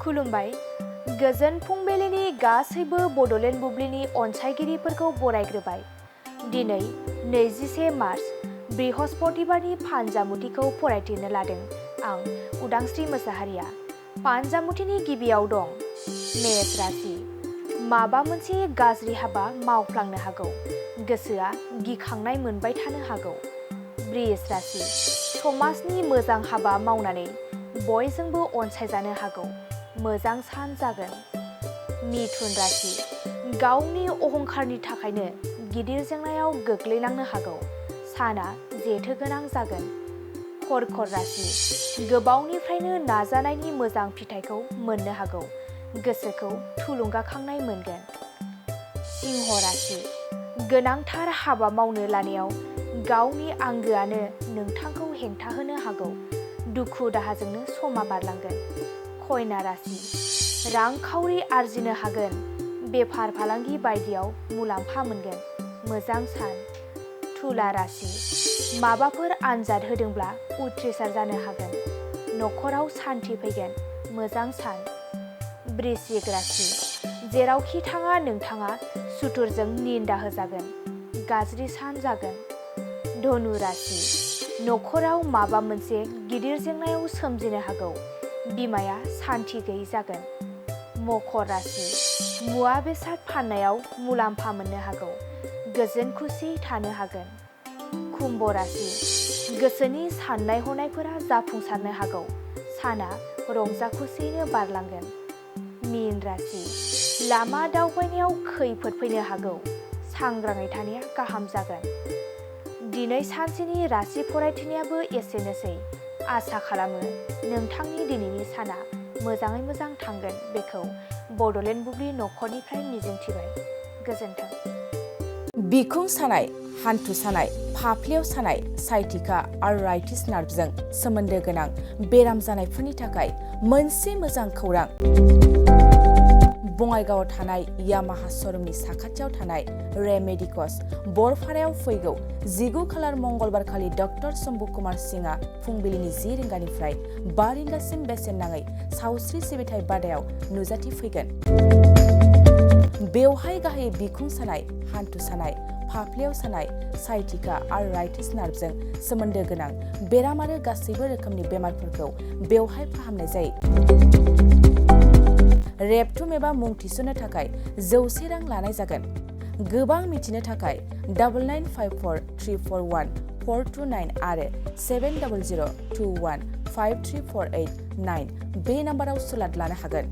खुलुमबाय गोजोन फुंबिलिनि गासैबो बड'लेण्ड बुब्लिनि अनसायगिरिफोरखौ बरायग्रोबाय। दिनै 21 मार्च बृहस्पतिबारनि फानजामुथिखौ फरायथिरनो लादों आं उदांस्रि मोसाहारिया। फानजामुथिनि गिबियाव दं मेष राशि। माबा मोनसे गाज्रि हाबा मावफ्लांनो हागौ, गोसोआ गिखांनाय मोनबाय थानो हागौ। वृष राशि। समाजनि मोजां हाबा मावनानै बयजोंबो अनसायजानो हागौ, मोजां सान जागोन। मिथुन राशि। गावनि अहंखारनि थाखायनो गिदिर जेंनायाव गोग्लैनांनो हागौ, साना जेथो गोनां जागोन। कर्कट राशि। गोबावनिफ्रायनो नाजानायनि मोजां फिथाइखौ मोननो हागौ, गोसोखौ थुलुंगाखांनाय मोनगोन। सिंह राशि। गोनांथार हाबा मावनो लानायाव गावनि आंगोआनो नोंथांखौ हेंथा होनो हागौ, दुखु दाहाजोंनो समा बारलांगोन। कन्या राशि। रांखावरि आरजिनो हागोन, बेफार फालांगि बायदियाव मुलाम्फा मोनगोन, मोजां सान। तुला राशि। माबाफोर आनजाद होदोंब्ला उथ्रिसार जानो हागोन, नखराव सान्थि फैगोन, मोजां सान। वृश्चिक राशि। जेरावखि थाङा नोंथाङा सुथुरजों निन्दा होजागोन, गाज्रि सान जागोन। धनु राशि। नखराव माबा मोनसे गिदिर जेंनायाव सोमजिनो हागौ, बिमाया सान्थि गैयै जागोन। मकर राशि। मुवा बेसाद फाननायाव मुलाम्फा मोननो हागौ, गोजोन खुसि थानो हागोन। कुम्भ राशि। गोसोनि साननाय हनायफोरा जाफुंसारनो हागौ, साना रंजा खुसियैनो बारलांगोन। मीन राशि। लामा दावबायनायाव खैफोद फैनो हागौ, सांग्राङै थानाया गाहाम जागोन। दिनै सानसेनि राशि फरायथिनायाबो एसेनोसै। आसा खालामो नोंथांनि दिनैनि साना मोजाङै मोजां थांगोन बेखौ बड'लेण्ड बुब्लि नखरनिफ्राय मिजिंथिबाय। गोजोन्थों। बिखुं सानाय, हान्थु सानाय, फाफ्लियाव सानाय, साइटिका आर्थराइटिस नार्भजों सोमोन्दो गोनां बेराम जानायफोरनि थाखाय मोनसे मोजां खौरां। बङाइगावआव थानाय यामाहा श'रुमनि साखाथियाव थानाय रेमेडिकस बरपारायाव फैगौ 19 खालार मंगलबारखालि डक्टर शम्भु कुमार सिंहआ फुंबिलिनि 10 रिंगानिफ्राय 5 रिंगासिम बेसेन नाङै सावस्रि सिबिथाइ बादायाव नुजाथिफैगोन। बेवहाय गाहायै बिखुं सानाय, हान्थु सानाय, फाफ्लियाव सानाय, साइटिका आर्थराइटिस नार्भजों सोमोन्दो गोनां बेराम आरो गासैबो रोखोमनि बेमारफोरखौ बेवहाय फाहामनाय जायो। रेबथुम एबा मुं थिसननो थाखाय 100 रां लानाय जागोन। गोबां मिथिनो थाखाय 9954341429 आरो 7002153489 बे नाम्बाराव सुलाद लानो हागोन।